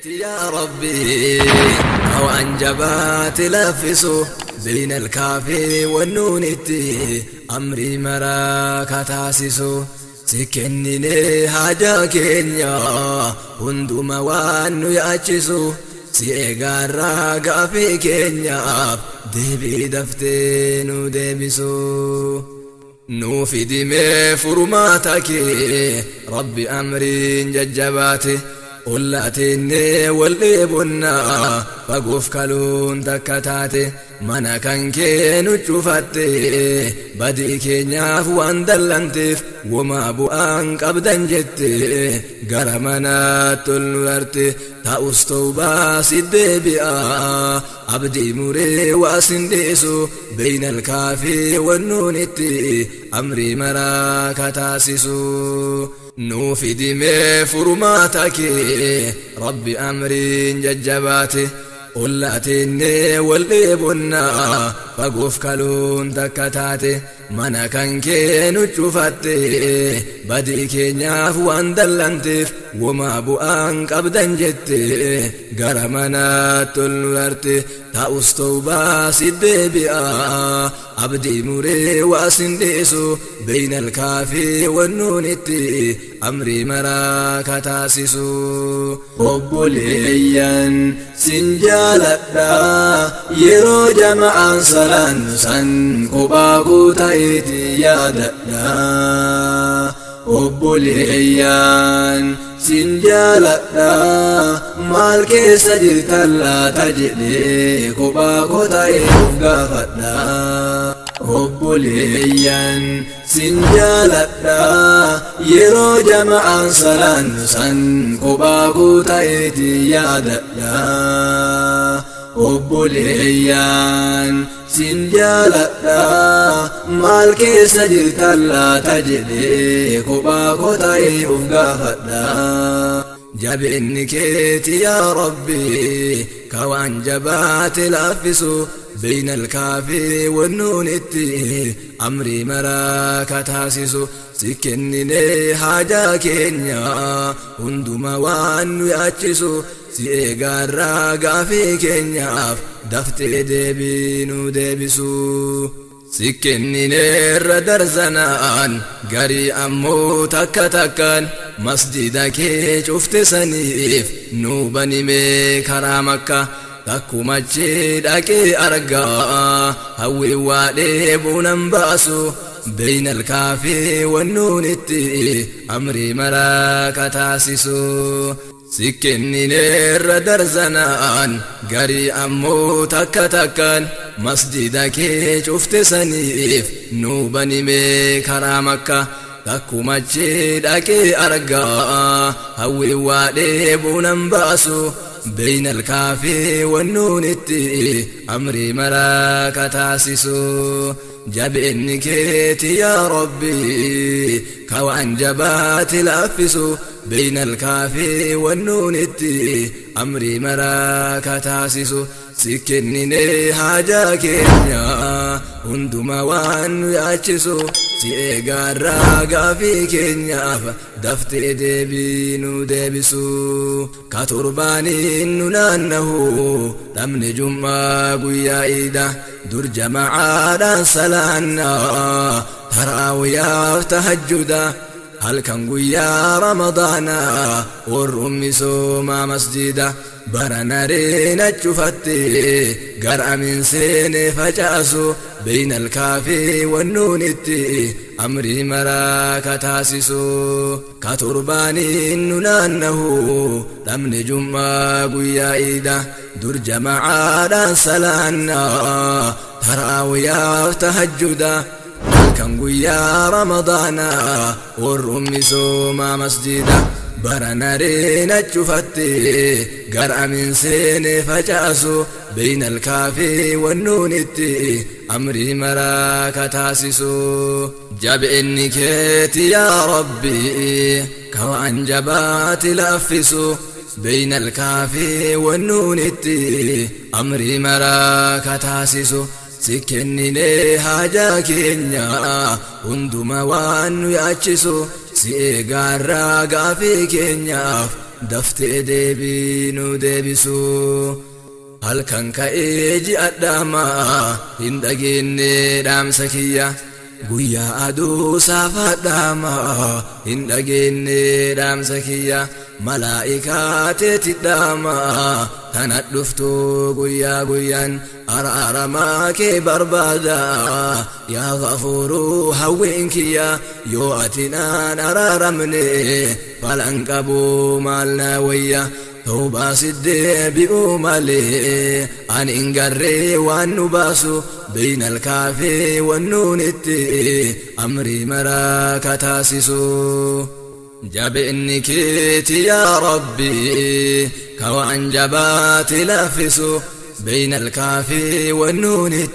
يا ربي أو أنجبات لفسو بين الكاف والنون أمري مراك تاسسو سكنني حاجة كينيا هندوما وانو يأجسو سيغارا غافي كينيا دبي دفتينو دبسو نوفي دمي فرماتك ربي أمري ججباتي قلتني والليبنا فقف كلون تكتاتي منا كان كينو تشوفتي بدي كينياف واندلنتف وما بؤان قبدن جتي غرمنا تلورتي تاوستو باسد بيا عبدي مري واسنديسو بين الكافي والنون أمري مراك تاسسو نوفي دمي فرماتك ربي أمري ججباتي قلتني والليبنا فقف كلون تكتاتي منا كان كينو تشوفتي بدي كينياف واندلنتف وما بؤان قبدن جتي غرمنا تلورتي تاوستو باسد بيا عبدي مري واسنديسو بين الكاف والنون أمري مراك تاسسو obboleeyyan sin jaaladha yeroo jama'aan salaan san kophaa koo ta'eeti yaadadha obboleeyyan sin jaaladha maal keessa jirtan laata jedhee kophaa koo ta'ee of gaafadha obboleeyyan sin jaaladha yeroo jama'aan salaan san kophaa koo ta'eeti yaadadha obboleeyyan sin jaaladha maal keessa jirtan laata jedhee kophaa koo ta'ee of gaafadha. جبئني كيتي يا ربي كوان جبات لافسو بين الكاف والنون أمري مراك تاسسو سكنني حاجة كينيا هندوما وانو يأجسو سيغارا غافي كينيا دفتي دبينو دبسو سكنني الردرزنان غري أمو تكا تكان مسجدك شفت سنيف نوبني مي كرامك تكومتشي داكي أرقا هوي وادي باسو بين الكاف والنون أمري مراك تاسسو سكنني الردرزنان غري أمو تكا تكان مسجدك شفت سنيف نوبني مي كرامك تكومتشي داكي أرقا هوي وادي باسو بين الكاف والنون أمري مراك تاسسو جبئني كيتي يا ربي كوان جبات لافسو بين الكاف والنون أمري مراك تاسسو سكنني حاجة كينيا هندوما وانو يأجسو سيغارا غافي كينيا دفتي دبينو دبسو كترباني ننانه تمن جمعة قويا إيدا در جماعة سلانا تراويا تهجدا هل كان قويا رمضانا والرمي سوما مسجدا برنارين تشفتي قرأ من سين فجأسو بين الكاف والنون أمري مراك تاسسو كترباني ننانه تمن جمعة قويا إيدا در جماعة سلانا تراويا تهجدا كان قويا رمضانا والرمي سوما مسجدا برنارين تشفتي قرأ من سين فجأسو بين الكاف والنون أمري مراك تاسسو جبئني كيتي يا ربي كوان جبات لافسو بين الكاف والنون أمري مراك تاسسو سكنني حاجة كينيا هندما وان يأتشسو سيغارا غافي كينيا دفت ديبينو ديبسو هل كان كأيجي أداما هندقيني دامسكيا guyyaa aduu saafadhaama hin dhageenye dhaamsa kiyya malaa'ikaa teetidhaama tana dhuftu guyyaa guyyaan araaramaa kee barbaada yaa ghafuuruu hawwiin kiyya yoo ati naan araaramne falan qabu maal na wayya توبة سدي بأمالي أن إنقري وأن نباسو بين الكاف والنون أمري مراك تاسسو جاب إنكيت يا ربي كوان جبات لافسو بين الكاف والنون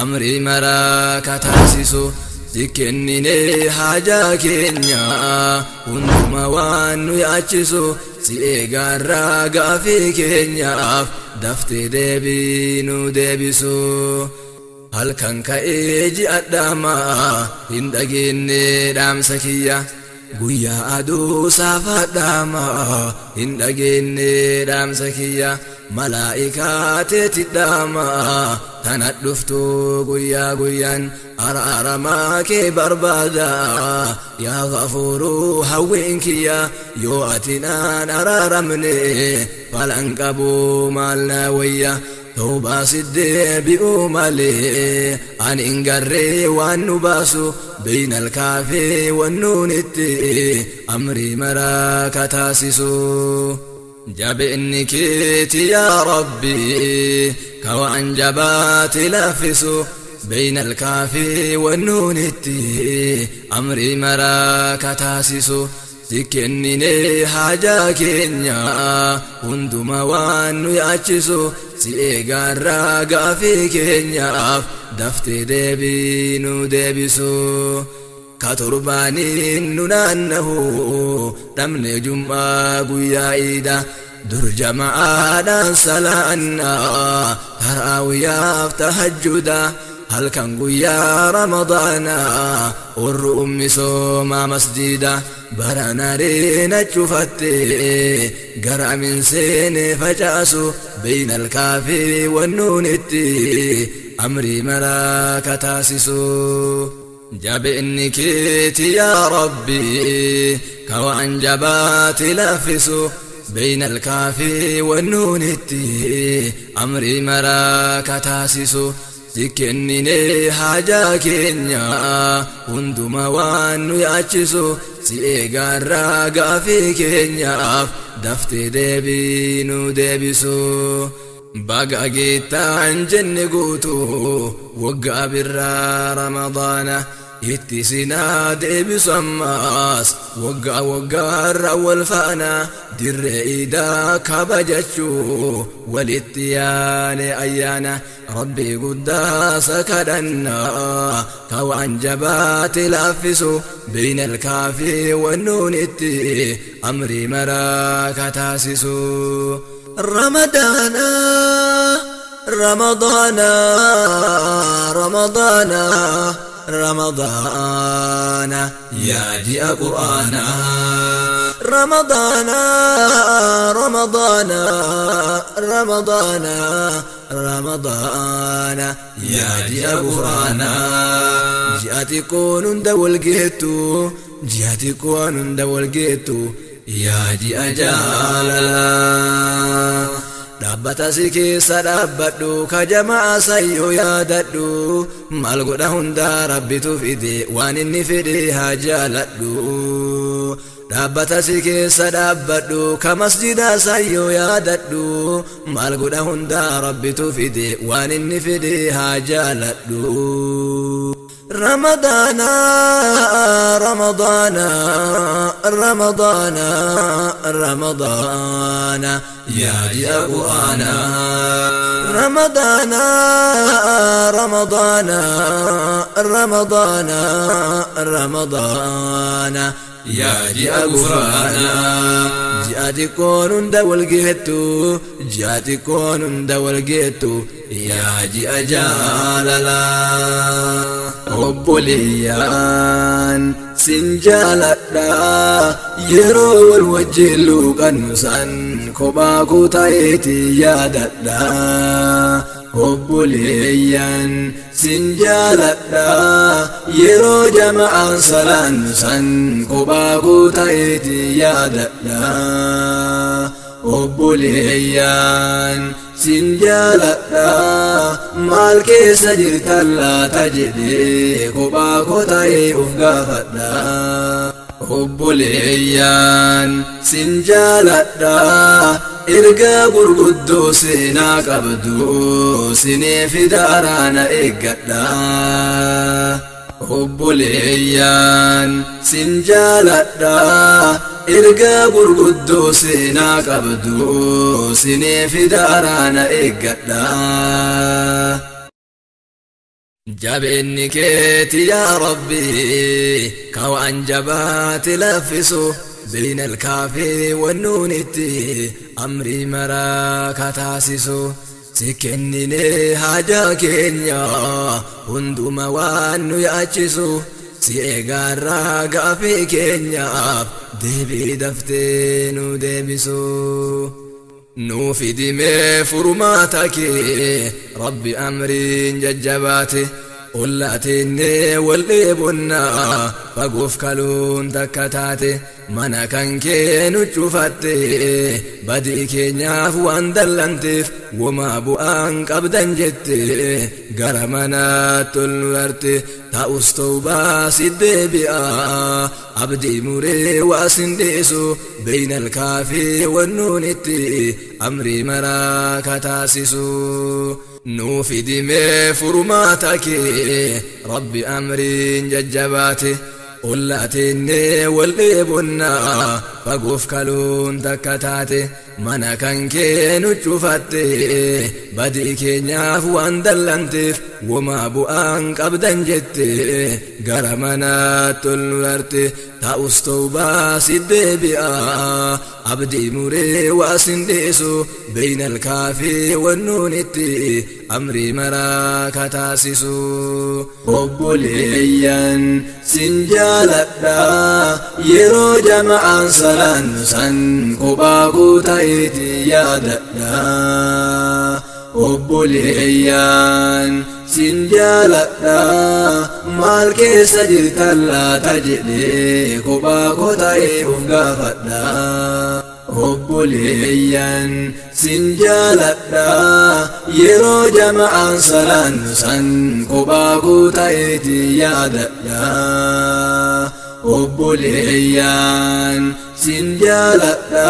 أمري مراك تاسسو سكنني حاجة كينيا هندما وان يأتشسو سيغارا غافي كينيا دفت ديبينو ديبسو هل كان كأيجي أداما هندقيني دامسكيا guyyaa aduu saafadhaama hin dhageenye dhaamsa kiyya malaa'ikaa teetidhaama tana dhuftu guyyaa guyyaan araaramaa kee barbaada yaa ghafuuruu hawwiin kiyya yoo ati naan araaramne falan qabu maal na wayya توبة سدي بأمالي أن إنقري وأن نباسو بين الكاف والنون أمري مراك تاسسو جاب إنكيت يا ربي كوان جبات لافسو بين الكاف والنون أمري مراك تاسسو سكنني حاجة كينيا هندما وان يأتشسو سيغارا غافي كينيا دفت ديبينو ديبسو كترباني ننانه دمن جمعة قيا إيدا در جماعة سلانا تراويا تهجدا هل كان قيا رمضانا ور أمي سوما مسجدا برانا رينا شفتي قرأ من سين فجأسو بين الكاف والنون أمري مراك تاسسو جاب إنكيت يا ربي كوان جبات لافسو بين الكاف والنون أمري مراك تاسسو سكنني حاجة كينيا هندما وان يأتشسو سيغارا غافي كينيا دفت ديبينو ديبسو بقى جيتان جن قوتو وقع برا رمضان اتسنا ديبسو أماس وقع وقع الرول فانا در إيدا كبجتشو والاتيان أيانا ربي قداس كدنا كوان جبات لافسو بين الكاف والنون أمري مراك تاسسو رمضان رمضان رمضان رمضان يا جاء قرآنا رمضان رمضان رمضان رمضان يا جاء قرآنا جاءتكون دولجيتو جاءتكون دولجيتو يا جاء جالالا dhaabbata si keessa dhaabbadhu ka jamaa sayyoo yaadadhu maal godha hundaa rabbitu fide waan inni fedhe haa jaaladhu dhaabbata si keessa dhaabbadhu ka masjida sayyoo yaadadhu maal godha hundaa rabbitu fide waan inni fedhe haa jaaladhu رمضان رمضان رمضان رمضان يا جاء قرآنا رمضان رمضان رمضان رمضان Yaa ji'a gufraanaa. Ji'a xiqqoon hunda wal geettu, ji'a xiqqoon hunda wal geettu, yaa ji'a jaalalaa. Obboleeyyaan sin jaaladha, yeroo wal wajjin luuqannu san kophaa koo ta'eeti yaadadha. Obboleeyyan sin jaaladha, yeroo jama'aan salaannu san kophaa koo ta'eeti yaadadha. Obboleeyyan sin jaaladha, maal keessa jirtan laata jedhee kophaa koo ta'ee of gaafadha. Obboleeyyan sin jaaladha, ergaa gurguddoo seenaa qabdu sinee fidaaraana eeggadha. Obboleeyyan sin jaaladha, ergaa gurguddoo seenaa qabdu sinee fidaaraana eeggadha. Jabeenni keeti yaa Rabbi ka waan jabaate laffisu, beeyna alkaafee wannuunitti amrii maraa ka taasisu. Si kenninee haajaa keenya hunduma waan nu yaachisu, si eegaarraa gaafii keenyaaf deebii daftee nu deebisu. Nuu fidimee furmaata kee Rabbi amriin jajjabaate, ollateennee wal dheebonnaa fagoof kaluun takka taate, mana kan kee nu cufatte badii keenyaaf waan dallanteef womaa bu'aan qabdan jette gara manaatti ol nu darte. Ta'us tawbaa si deebi'a abdii muree waa sin dhiisu, beeyna alkaafii wannuunitti amrii maraa ka taasisu. Nuu fidimee furmaata kee Rabbi amriin jajjabaate, ollateennee wal dheebonnaa fagoof kaluun takka taate, mana kan kee nu cufatte badii keenyaaf waan dallanteef womaa bu'aan qabdan jette gara manaatti ol nu darte. Ta'us tawbaa si deebi'a abdii muree waa sin dhiisu, beeyna alkaafii wannuunitti amrii maraa ka taasisu. Obboleeyyan sin jaaladha, yeroo jama'aan salaannu san kophaa koo ta'eeti yaadadha. Obboleeyyan sin jaaladha, maal keessa jirtan laata jedhee kophaa koo ta'ee of gaafadha. Obboleeyyan sin jaaladha, yeroo jama'aan salaannu san kophaa koo ta'eeti yaadadha. Obboleeyyan sin jaaladha,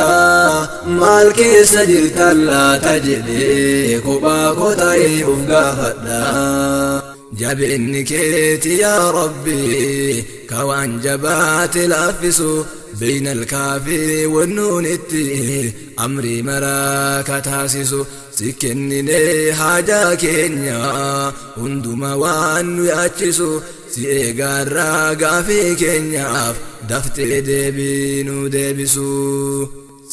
maal keessa jirtan laata jedhee kophaa koo ta'ee of gaafadha. Jabeenni keeti yaa Rabbi ka waan jabaate laaffisu, beeyna alkaafii wannuunitti amrii maraa ka taasisu. Si kenninee haajaa keenya hunduma waan nu yaachisu, si eegaarraa gaafii keenyaaf daftee deebii nu deebisu.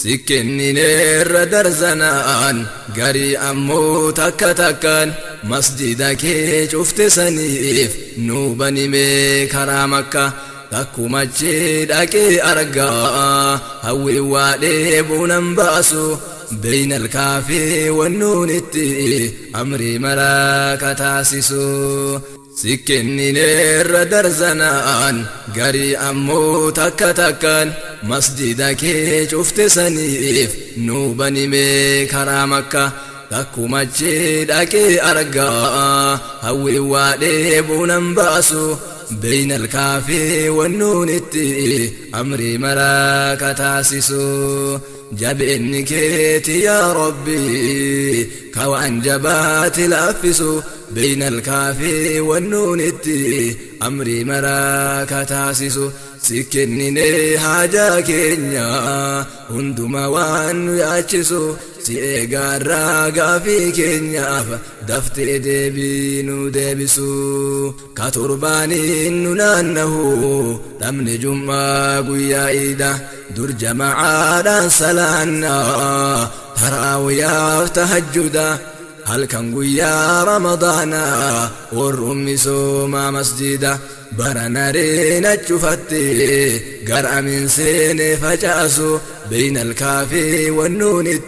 Si kennineerra darzanaan garii ammoo takka takkaan masjida kee cufte saniif nuu banimee karaa Makka, takkumachi dhaqee argaa hawwi waa dheebuunan baasu, beeyna alkaafii wannuunitti amrii maraa ka taasisu. Si kennineerra darzanaan garii ammoo takka takkaan masjida kee cufte saniif nuu banimee karaa Makka, takkumachi dhaqee argaa hawwi waa dheebuunan baasu, beeyna alkaafii wannuunitti amrii maraa ka taasisu. Jabeenni keeti yaa Rabbi ka waan jabaate laaffisu, بين الكاف والنون أمري مراك تاسس سكنني حاجة كينيا هندما وان يأتشسو سيغارا غافي كينيا دفتر ديبينو ديبسو كترباني ننانه تمن جمعة قويا إيدا در جماعة سلانا تراويا تهجدا هل كان قويا رمضانا والرمي سوما مسجدا برنارين تشفتي قرأ من سين فجأسو بين الكاف والنون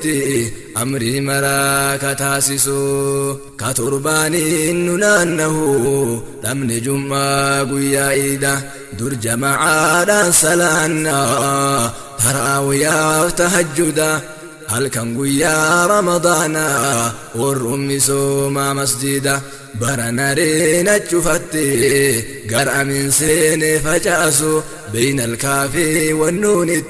أمري مراك تاسسو كترباني ننانه تمن جمعة قويا إيدا در جماعة سلانا تراويا تهجدا هل كان قويا رمضانا والرمي سوما مسجدا برنارين تشفتي قرأ من سين فجأسو بين الكاف والنون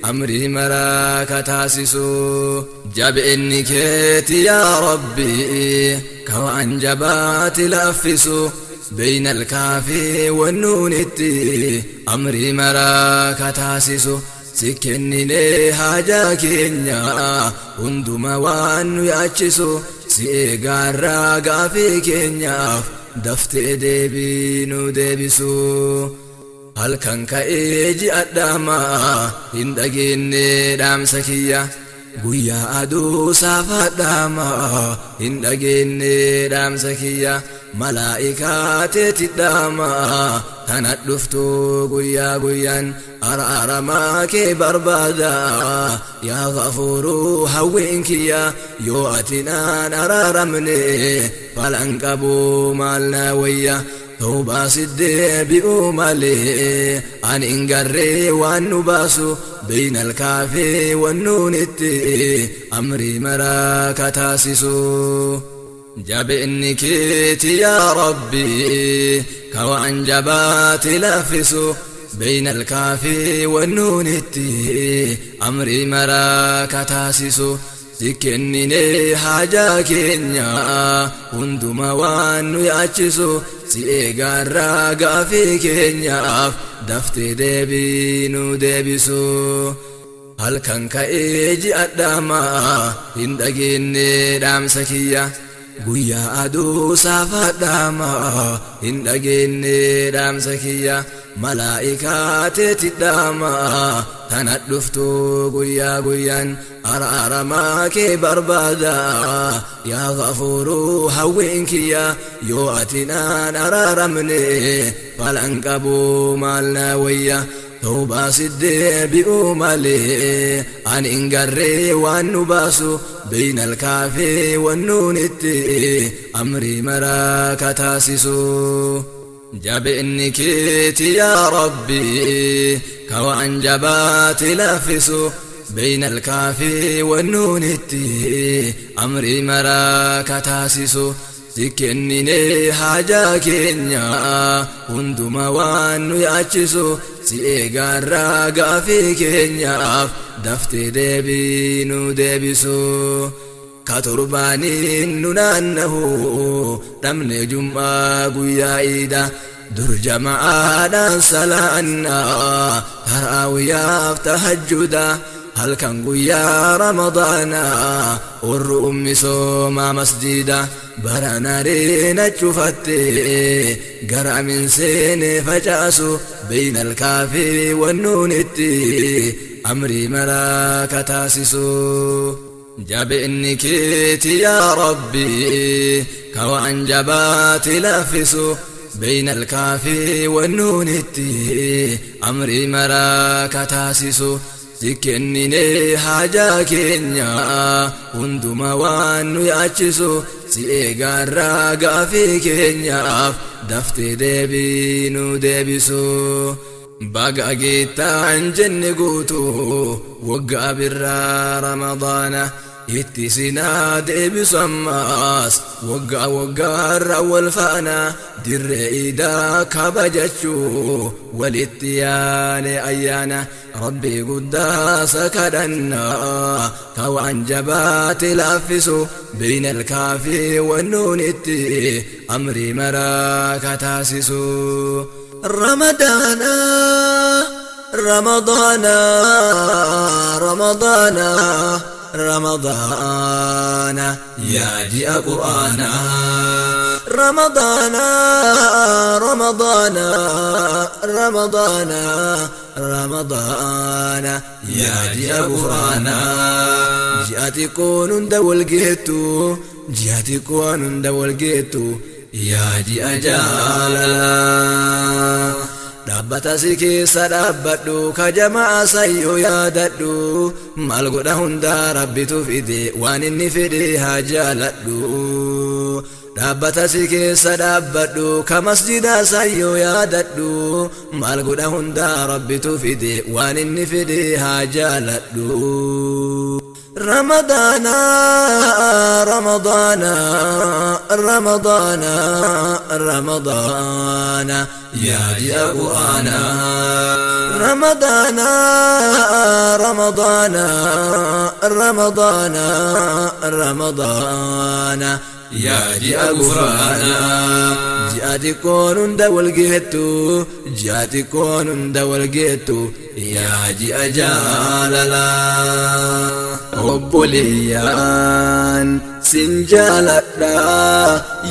أمري مراك تاسسو جاب إني كيت يا ربي كوان جبات لفسو بين الكاف والنون أمري مراك تاسسو سكنني حاجة كينيا هندما وان يأتشسو سيغارا غافي كينيا دفتر ديبينو ديبسو هل كان كأيجي أداما هندقيني دامسكيا قويا أدو سافداما هندقيني دامسكيا ملائكة تداما تندفتو قويا قويا أرارما كبر بادا يا غفور هوينك يا يواتنا نرارمني فلنقبو مالنا ويا توبا سدي بأمالي أن إنقري والنباسو بين الكاف والنون أمري مراك تاسسو جاب إني كيت يا ربي كوان جبات لفسو بين الكاف والنون أمري مراك تاسسو سكنني حاجة كينيا هندما وان يأتشسو سيغارا غافي كينيا دفتر ديبينو ديبسو هل كان كأيجي أداما هندقيني دامسكيا قويا أدو سافداما هندقيني دامسكيا ملائكة تداما تندفتو قويا قويا أرارما كبر بادا يا غفور هوينك يا يواتنا نرارمني فلنقبو مالنا ويا توبا سدي بأمالي أن إنقري والنباسو بين الكاف والنون أمري مراك تاسسو جاب إني كيت يا ربي كوان جبات لفسو بين الكاف والنون أمري مراك تاسسو سكنني حاجة كينيا هندما وان يأتشسو سيغارا غافي كينيا دفتر ديبينو ديبسو كترباني ننانه تمن جمعة قويا إيدا در جماعة سلانا تراويا تهجدا هل كان قويا رمضانا والرؤم سوما مسجدا برنارين تشفتي قرأ من سين فجأسو بين الكاف والنون أمري مراك تاسسو جاب إني كيت يا ربي كوان جبات لفسو بين الكاف والنون أمري مراك تاسسو سكنني حاجة كينيا هندما وان يأتشسو سيغارا غافي كينيا دفتر ديبينو ديبسو بقى جيتان جن قوتو وقع برا رمضان Itti sinaa deebisu ammaas waggaa waggaarra wal faana dirree iidaa kabajachuu walitti yaane ayyaana rabbii guddaa sakadhannaa ka waan jabaate laaffisu beeyna alkaafii wannuunitti amrii maraa ka taasisu. Ramadaana Ramadaana Ramadaana رمضان يا جاء قرآنا رمضان رمضان رمضان رمضان يا جاء قرآنا جاءت كون دول جيتو جاءت كون دول جيتو يا جاء جالالا Dhaabbata si keessa dhaabbadhu ka jamaa sayyoo yaadadhu maal godha hundaa rabbitu fide waan inni fedhe haa jaaladhu. Dhaabbata si keessa dhaabbadhu ka masjida sayyoo yaadadhu maal godha hundaa rabbitu fide waan inni fedhe haa jaaladhu. Ramadaana Ramadaana Ramadaana Ramadaana yaa ji'a Qur'aana Ramadaana Ramadaana Ramadaana Ramadaana yaa ji'a Qur'aana ji'a xiqqoon hunda wal geettu ji'a xiqqoon hunda wal geettu yaa ji'a jaalalaa. Obboleeyyaan sin jaaladha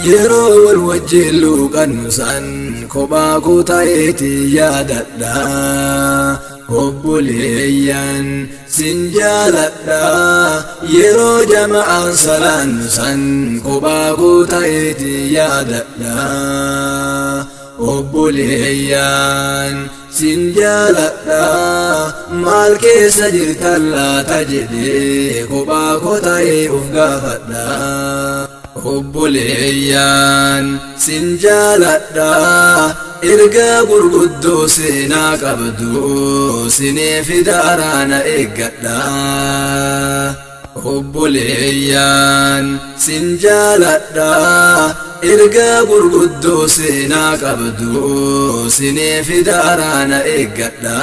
yeroo wal wajjin luuqannu san kophaa koo ta'eeti yaadadha. Obboleeyyan sin jaaladha yeroo jama'aan salaannu san kophaa koo ta'eeti yaadadha. Obboleeyyan sin jaaladha maal keessa jirtan laata jedhee kophaa koo ta'ee of gaafadha. Obboleeyyan sin jaaladha ergaa gurguddoo seenaa qabdu sinee fidaaraana eeggadha. Obboleeyyan sin jaaladha ergaa gurguddoo seenaa qabdu sinee fidaaraana eeggadha.